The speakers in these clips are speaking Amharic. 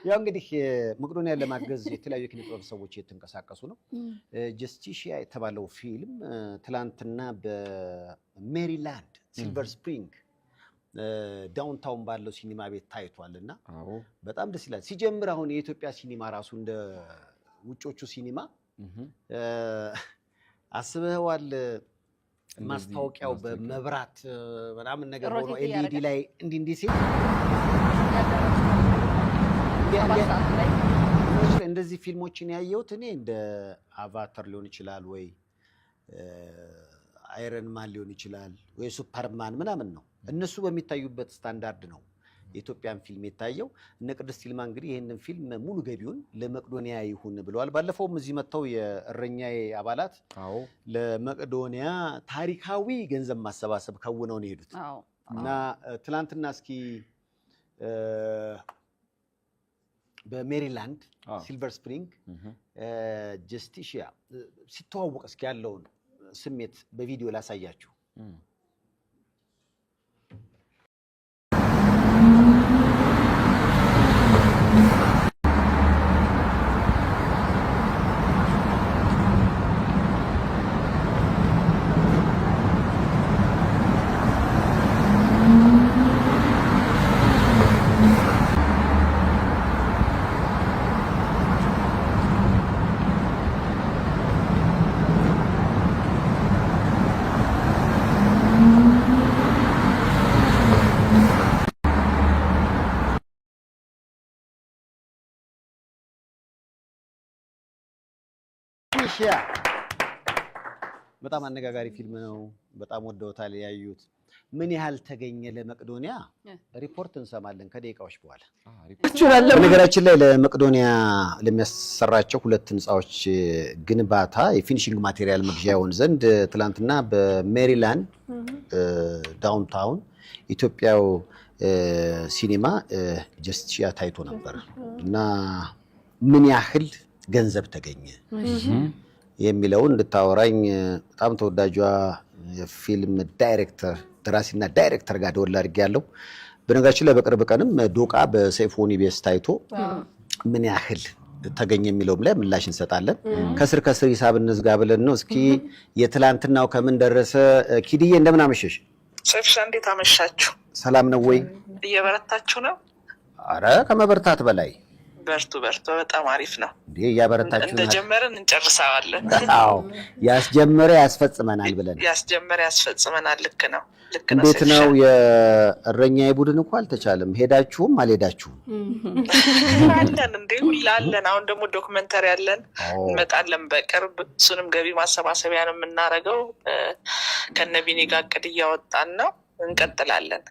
ያው እንግዲህ መቄዶንያን ለማገዝ የተለያዩ የኪነ ጥበብ ሰዎች እየተንቀሳቀሱ ነው። ጀስቲሺያ የተባለው ፊልም ትላንትና በሜሪላንድ ሲልቨር ስፕሪንግ downtown ባለው ሲኒማ ቤት ታይቷል እና በጣም ደስ ይላል። ሲጀምር አሁን የኢትዮጵያ ሲኒማ ራሱ እንደ ውጮቹ ሲኒማ አስበዋል። ማስታወቂያው በመብራት ምናምን ነገር ሆኖ LED ላይ እንዲህ እንዲህ ሲል እንደዚህ ፊልሞችን ያየሁት እኔ እንደ አቫተር ሊሆን ይችላል ወይ አይረን ማን ሊሆን ይችላል ወይ ሱፐርማን ምናምን ነው። እነሱ በሚታዩበት ስታንዳርድ ነው የኢትዮጵያን ፊልም የታየው። እነ ቅድስት ይልማ እንግዲህ ይህንን ፊልም ሙሉ ገቢውን ለመቅዶኒያ ይሁን ብለዋል። ባለፈውም እዚህ መጥተው የእረኛዬ አባላት ለመቅዶኒያ ታሪካዊ ገንዘብ ማሰባሰብ ከውነው ነው የሄዱት እና ትናንትና እስኪ በሜሪላንድ ሲልቨር ስፕሪንግ ጀስቲሺያ ሲተዋወቅ እስኪ ያለውን ስሜት በቪዲዮ ላሳያችሁ። በጣም አነጋጋሪ ፊልም ነው። በጣም ወደውታል ያዩት። ምን ያህል ተገኘ ለመቅዶኒያ ሪፖርት እንሰማለን ከደቂቃዎች በኋላ። በነገራችን ላይ ለመቅዶኒያ ለሚያሰራቸው ሁለት ህንፃዎች ግንባታ የ finishing material መግዣ ይሆን ዘንድ ትላንትና በሜሪላንድ downtown ኢትዮጵያው ሲኒማ ጀስቲሺያ ታይቶ ነበር እና ምን ያህል ገንዘብ ተገኘ የሚለውን እንድታወራኝ በጣም ተወዳጇ የፊልም ዳይሬክተር ደራሲና ዳይሬክተር ጋር ደወል አድርጌያለሁ። በነገራችን ላይ በቅርብ ቀንም ዶቃ በሰይፉ on EBS ታይቶ ምን ያህል ተገኘ የሚለውም ላይ ምላሽ እንሰጣለን። ከስር ከስር ሂሳብ እንዝጋ ብለን ነው። እስኪ የትላንትናው ከምን ደረሰ? ኪድዬ እንደምን አመሸሽ? ሰይፍሻ እንዴት አመሻችሁ? ሰላም ነው ወይ? እየበረታችሁ ነው? አረ ከመበርታት በላይ በርቱ በርቱ። በጣም አሪፍ ነው። እንዴ እያበረታችሁ እንደጀመርን እንጨርሰዋለን። አዎ ያስጀመረ ያስፈጽመናል ብለን ያስጀመረ ያስፈጽመናል። ልክ ነው ልክ ነው። እንዴት ነው የእረኛዬ ቡድን እኮ አልተቻለም። ሄዳችሁም አልሄዳችሁም አለን እንዴ ሁላ አለን። አሁን ደግሞ documentary አለን፣ እንመጣለን በቅርብ። እሱንም ገቢ ማሰባሰቢያ ነው የምናደርገው። ከነቢኒ ጋር እቅድ እያወጣን ነው። እንቀጥላለን።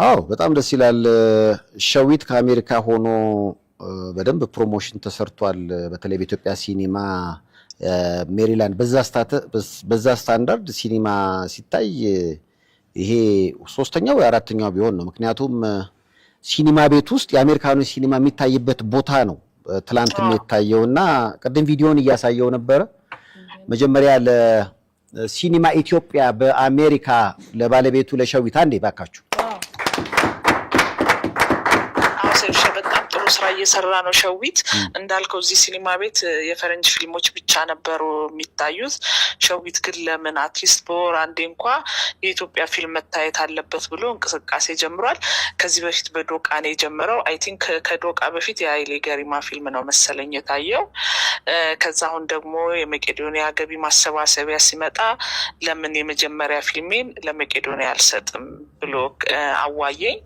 አዎ በጣም ደስ ይላል። ሸዊት ከአሜሪካ ሆኖ በደንብ promotion ተሰርቷል። በተለይ በኢትዮጵያ ሲኒማ ሜሪላንድ በዛ ስታንዳርድ ሲኒማ ሲታይ ይሄ ሶስተኛው ወይ አራተኛው ቢሆን ነው። ምክንያቱም ሲኒማ ቤት ውስጥ የአሜሪካኑ ሲኒማ የሚታይበት ቦታ ነው ትላንት የታየው እና ቅድም ቪዲዮን እያሳየው ነበረ። መጀመሪያ ለሲኒማ ኢትዮጵያ በአሜሪካ ለባለቤቱ ለሸዊት አንዴ ባካችሁ ጥሩ ስራ እየሰራ ነው ሸዊት። እንዳልከው እዚህ ሲኒማ ቤት የፈረንጅ ፊልሞች ብቻ ነበሩ የሚታዩት። ሸዊት ግን ለምን at least በወር አንዴ እንኳ የኢትዮጵያ ፊልም መታየት አለበት ብሎ እንቅስቃሴ ጀምሯል። ከዚህ በፊት በዶቃ ነው የጀመረው። I think ከዶቃ በፊት የሀይሌ ገሪማ ፊልም ነው መሰለኝ የታየው። ከዛ አሁን ደግሞ የመቄዶንያ ገቢ ማሰባሰቢያ ሲመጣ ለምን የመጀመሪያ ፊልሜን ለመቄዶንያ አልሰጥም ብሎ አዋየኝ።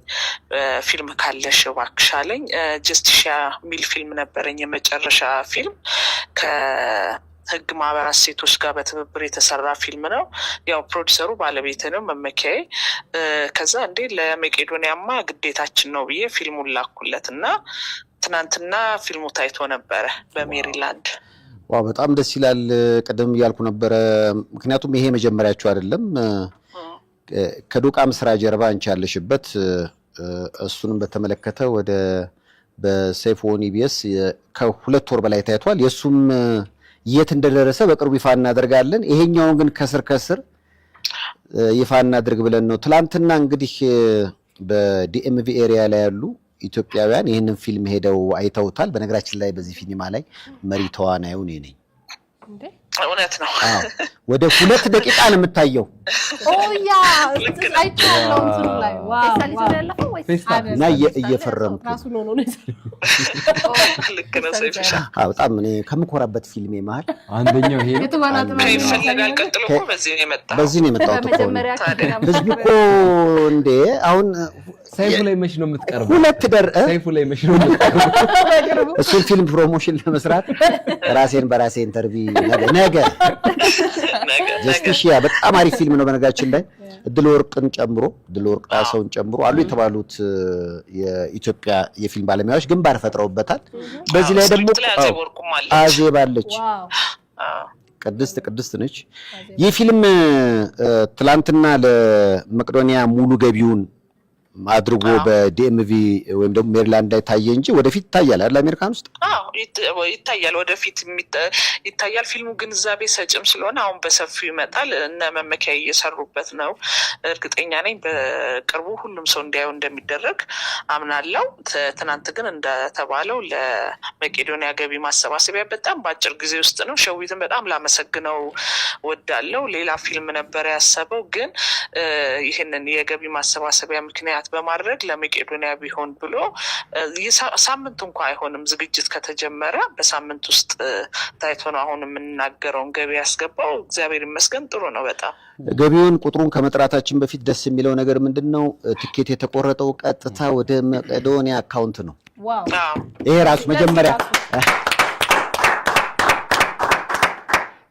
ፊልም ካለሽ እባክሽ አለኝ። ጀስቲሺያ የሚል ፊልም ነበረኝ የመጨረሻ ፊልም ከህግ ማህበራት ሴቶች ጋር በትብብር የተሰራ ፊልም ነው። ያው ፕሮዲሰሩ ባለቤት ነው መመኪያዬ። ከዛ እንዴ ለመቄዶንያማ ግዴታችን ነው ብዬ ፊልሙን ላኩለት እና ትናንትና ፊልሙ ታይቶ ነበረ በሜሪላንድ። Wow በጣም ደስ ይላል። ቅድም እያልኩ ነበረ፣ ምክንያቱም ይሄ መጀመሪያችሁ አይደለም። ከዶቃም ስራ ጀርባ አንቺ ያለሽበት እሱንም በተመለከተ ወደ በሰይፉ on EBS ከ2 ወር በላይ ታይቷል። የእሱም የት እንደደረሰ በቅርቡ ይፋ እናደርጋለን። ይሄኛውን ግን ከስር ከስር ይፋ እናድርግ ብለን ነው። ትላንትና እንግዲህ በ DMV area ላይ ያሉ ኢትዮጵያውያን ይህንን ፊልም ሄደው አይተውታል። በነገራችን ላይ በዚህ ሲኒማ ላይ መሪ ተዋናዩ እኔ ነኝ። እውነት ነው። ወደ 2 ደቂቃ ነው የምታየው። Yeah፣ አይቼዋለሁ እንትኑ ላይ። እና እየፈረምኩ ልክ ነው ሰይፍሻ። በጣም እኔ ከምኮራበት ፊልሜ መሀል አንደኛው ይሄ ነው። ይፈለጋል። ቀጥሎ እኮ በዚህ ነው የመጣው። በዚህ ነው የመጣሁት እኮ። ህዝቡ እኮ እንዴ አሁን ሰይፉ ላይ መች ነው የምትቀርበው? ሁለት ደር ሰይፉ ላይ መች ነው የምትቀርበው? እሱን ፊልም promotion ለመስራት ራሴን በራሴ interview ነገ ጀስቲሺያ በጣም አሪፍ ፊልም ነው። በነገራችን ላይ እድል ወርቅን ጨምሮ፣ እድል ወርቅ ጣሰውን ጨምሮ አሉ የተባሉት የኢትዮጵያ የፊልም ባለሙያዎች ግንባር ፈጥረውበታል። በዚህ ላይ ደግሞ አዜብ አለች፣ ቅድስት ነች። ይህ ፊልም ትላንትና ለመቅዶኒያ ሙሉ ገቢውን አድርጎ በ DMV ወይም ደግሞ ሜሪላንድ ላይ ታየ እንጂ ወደፊት ይታያል አይደል? አሜሪካን ውስጥ። ይታያል፣ ወደፊት ይታያል። ፊልሙ ግንዛቤ ሰጭም ስለሆነ አሁን በሰፊው ይመጣል። እነ መመኪያ እየሰሩበት ነው። እርግጠኛ ነኝ በቅርቡ ሁሉም ሰው እንዲያየው እንደሚደረግ አምናለው። ትናንት ግን እንደተባለው ለመቄዶንያ ገቢ ማሰባሰቢያ በጣም በአጭር ጊዜ ውስጥ ነው። ሸዊትን በጣም ላመሰግነው ወዳለው። ሌላ ፊልም ነበር ያሰበው፣ ግን ይህንን የገቢ ማሰባሰቢያ ምክንያት በማድረግ ለመቄዶንያ ቢሆን ብሎ ሳምንት እንኳ አይሆንም ዝግጅት ከተጀመረ በሳምንት ውስጥ ታይቶ ነው አሁን የምንናገረውን ገቢ ያስገባው። እግዚአብሔር ይመስገን ጥሩ ነው በጣም። ገቢውን ቁጥሩን ከመጥራታችን በፊት ደስ የሚለው ነገር ምንድን ነው? ትኬት የተቆረጠው ቀጥታ ወደ መቄዶንያ account ነው። ይሄ ራሱ መጀመሪያ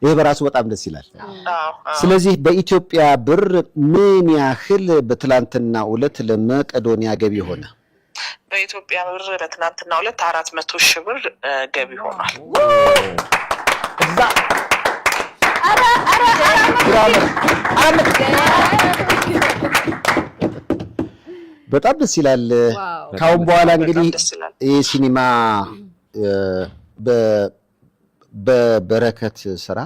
ይሄ በራሱ በጣም ደስ ይላል። ስለዚህ በኢትዮጵያ ብር ምን ያህል በትላንትና ዕለት ለመቄዶንያ ገቢ ሆነ? በኢትዮጵያ ብር በትናንትና ዕለት 400,000 ብር ገቢ ሆኗል። በጣም ደስ ይላል። ካሁን በኋላ እንግዲህ ይህ ሲኒማ በበረከት ስራ፣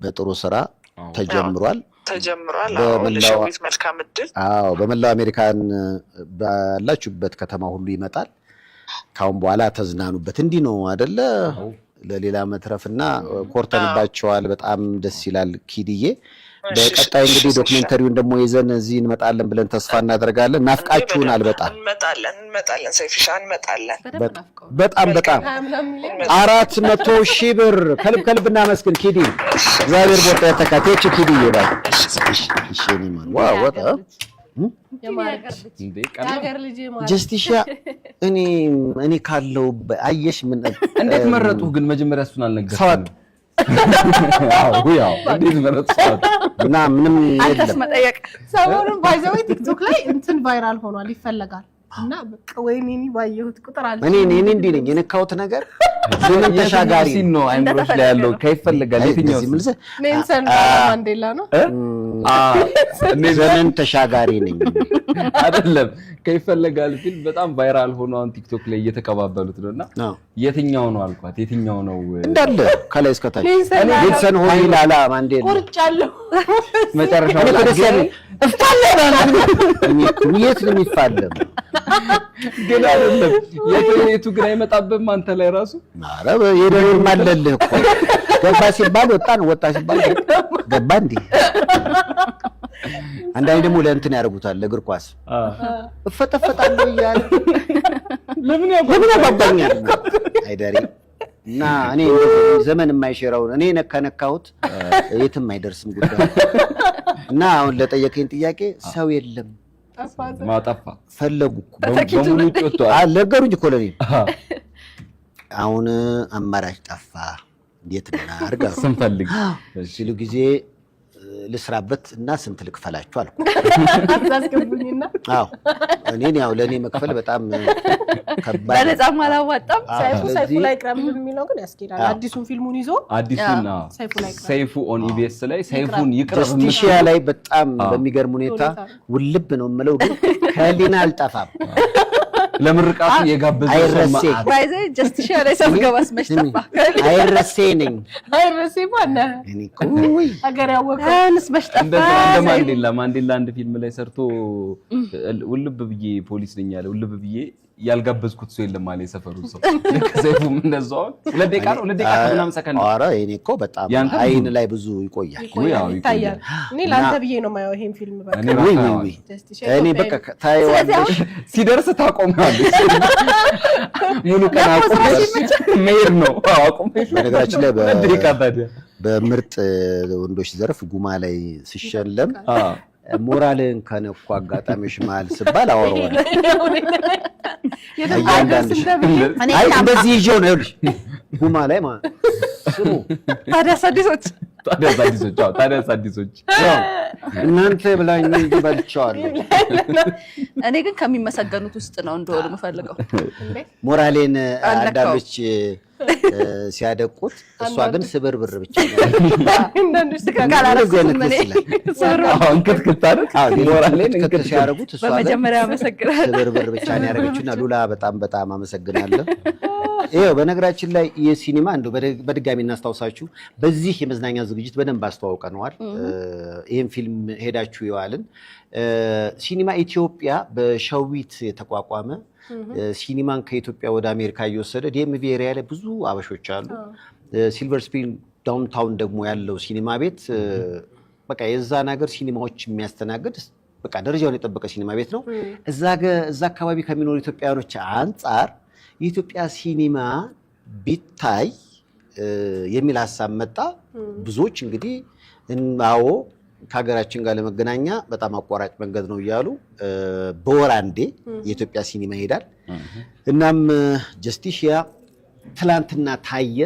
በጥሩ ስራ ተጀምሯል። ተጀምሯል። ለሸዊት መልካም እድል። አዎ፣ በመላው አሜሪካን ባላችሁበት ከተማ ሁሉ ይመጣል። ካሁን በኋላ ተዝናኑበት። እንዲህ ነው አደለ? ለሌላ መትረፍና ኮርተንባቸዋል። በጣም ደስ ይላል ኪድዬ። በቀጣይ እንግዲህ documentary ውን ደግሞ ይዘን እዚህ እንመጣለን ብለን ተስፋ እናደርጋለን። ናፍቃችሁናል በጣም። እንመጣለን፣ እንመጣለን፣ ሰይፍሻ እንመጣለን። በጣም በጣም 400,000 ብር ከልብ ከልብ እናመስግን ኪዲ። እግዚአብሔር ቦታ ያተካቴች ኪዲዬ bye። እሺ wow ወጣ ጀስቲሻ እኔ እኔ ካለው አየሽ ምን እንዴት መረጡ ግን? መጀመሪያ እሱን አልነገርኩም። እንዴት መረጡ? እና ምንም የለም። ሰሞኑን by the way ቲክቶክ ላይ እንትን viral ሆኗል፣ ይፈለጋል እና በቃ ወይኔ እኔ ባየሁት ቁጥር አለ። እኔ እኔ እንዲህ ነኝ፣ የነካሁት ነገር ዘመን ተሻጋሪ ነው። አይምሮሽ ላይ ያለው ከይፈለጋል የትኛው ኔልሰን ማንዴላ ነው? ዘመን ተሻጋሪ ነኝ። አይደለም፣ ከይፈለጋል ፊልም በጣም viral ሆኖ አሁን ቲክቶክ ላይ እየተቀባበሉት ነውና የትኛው ነው አልኳት። የትኛው ነው እንዳለ ከላይ እስከታች ኔልሰን ሆይ ላላ ማንዴላ ቆርጫለሁ። መጨረሻው ላይ የት ነው የሚፋለም? ግን አይደለም የቱ ግን አይመጣብህም አንተ ላይ ራሱ። ኧረ የደሬም አለልህ እኮ፣ ገባ ሲባል ወጣን፣ ወጣ ሲባል ገባ። እንዴ አንዳንዴ ደግሞ ለእንትን ያደርጉታል፣ ለእግር ኳስ እፈጠፈጣለሁ እያለ ለምን ያጓጓኛል? አይደሬ እና እኔ ዘመን የማይሽረውን እኔ ነካነካሁት የትም አይደርስም ጉዳይ። እና አሁን ለጠየቀኝ ጥያቄ ሰው የለም። ማጠፋ ፈለጉ እኮ። በሙሉ ውጭ ወጥተዋል። ነገሩኝ እኮ ለእኔ። አሁን አማራጭ ጠፋ፣ እንዴት እናድርግ ስንፈልግ ሲሉ ጊዜ ልስራበት እና ስንት ልክፈላችሁ አልኩ። አስገቡኝና። አዎ፣ እኔን ያው ለእኔ መክፈል በጣም ከባድ። በነፃም አላዋጣም። ሰይፉ ሰይፉ ላይ ቅረብ የሚለው ግን ያስኬዳል። አዲሱን ፊልሙን ይዞ አዲሱን ሰይፉ ላይ ቅረብ፣ ሰይፉ on ኢቢኤስ ላይ ሰይፉን ይቅረብ። ጀስቲሺያ ላይ በጣም በሚገርም ሁኔታ ውልብ ነው የምለው፣ ግን ከህሊና አልጠፋም። ለምርቃቱ የጋበዘው ሰው አይረሴ። መዓት። By the way ጀስቲሻ ላይ ሳትገባስ መች ጠፋ? አይረሴ ነኝ። አይረሴ ማነህ? እኔ እኮ ውይ፣ ሀገር ያወቀው። አሁንስ መች ጠፋ? እንደ ማንዴላ አንድ ፊልም ላይ ሰርቶ ውልብ ብዬ ፖሊስ ነኝ አለ። ውልብ ብዬ ያልጋበዝኩት ሰው የለም አለ የሰፈሩ ሰው። ልክ ሰይፉም እንደዛው አሁን 2 ደቂቃ ነው፣ 2 ደቂቃ ከምናምን ሰከንድ። ኧረ የእኔ እኮ በጣም ያንተ ብዙ አይን ላይ ብዙ ይቆያል። ይቆያል፣ ያው ይታያል። እኔ ለአንተ ብዬ ነው የማየው ይሄን ፊልም በቃ። እኔ ውይ ራሱ ውይ ውይ፣ ጀስቲሻ እኔ ኢትዮጵያ በቃ ታየዋለሽ። ሲደርስ ታቆሚዋለሽ። ሙሉ ቀን አቁመሽ መሄድ ነው። አዎ፣ አቁመሽ በነገራችን ላይ 2 ደቂቃ ታዲያ። በምርጥ ወንዶች ዘርፍ ጉማ ላይ ሲሸለም ሞራልን ከነኩ አጋጣሚዎች መሀል ስባል አወራዋለሁ። እያንዳንድሽ። እኔ አይ እንደዚህ ይዤው ነው፣ ይኸውልሽ ጉማ ላይ ማለት ስሙ። ታዲያስ አዲሶች። ታዲያስ አዲሶች፣ አዎ፣ ታዲያስ አዲሶች። ያው እናንተ ብላኝ እንጂ በልቼዋለሁ። እኔ ግን ከሚመሰገኑት ውስጥ ነው እንደሆነ የምፈልገው። ሞራሌን አልነካውም። አንዳንዶች ሲያደቁት፣ እሷ ግን ስብርብር ብቻ ነው። አንዳንዶች ትክክል አላደረኩትም እንደዚህ እኔ። አይነት ደስ ይላል። አዎ፣ እንክትክት አይደል? አዎ፣ ሌሎች ሞራሌን ክትክት እንክትክት። ሲያደርጉት እሷ ግን በመጀመሪያ አመሰግናለሁ። ስብርብር ብቻ ነው ያደረገችው። እና ሉላ በጣም በጣም አመሰግናለሁ። ይኸው በነገራችን ላይ የሲኒማ እንደው በድጋሚ እናስታውሳችሁ፣ በዚህ የመዝናኛ ዝግጅት በደንብ አስተዋውቀነዋል። ይህን ፊልም ሄዳችሁ የዋልን ሲኒማ ኢትዮጵያ በሸዊት የተቋቋመ ሲኒማን ከኢትዮጵያ ወደ አሜሪካ እየወሰደ DMV area ላይ ብዙ አበሾች አሉ። ሲልቨር ስፕሪንግ downtown ደግሞ ያለው ሲኒማ ቤት በቃ የዛን ሀገር ሲኒማዎች የሚያስተናግድ በቃ ደረጃውን የጠበቀ ሲኒማ ቤት ነው። እዛ አካባቢ ከሚኖሩ ኢትዮጵያውያኖች አንጻር የኢትዮጵያ ሲኒማ ቢታይ የሚል ሀሳብ መጣ። ብዙዎች እንግዲህ አዎ ከሀገራችን ጋር ለመገናኛ በጣም አቋራጭ መንገድ ነው እያሉ በወር አንዴ የኢትዮጵያ ሲኒማ ይሄዳል። እናም ጀስቲሺያ ትላንትና ታየ።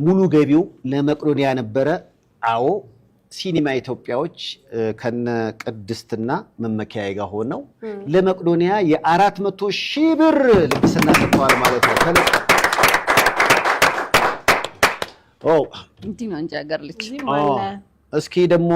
ሙሉ ገቢው ለመቄዶንያ ነበረ። አዎ ሲኒማ ኢትዮጵያዎች ከነ ቅድስትና መመኪያዬ ጋር ሆነው ለመቄዶንያ የ400,000 ብር ልግስና ሰጥተዋል ማለት ነው። ኦ እንዲህ ነው እንጂ ሀገር ልጅ። እስኪ ደግሞ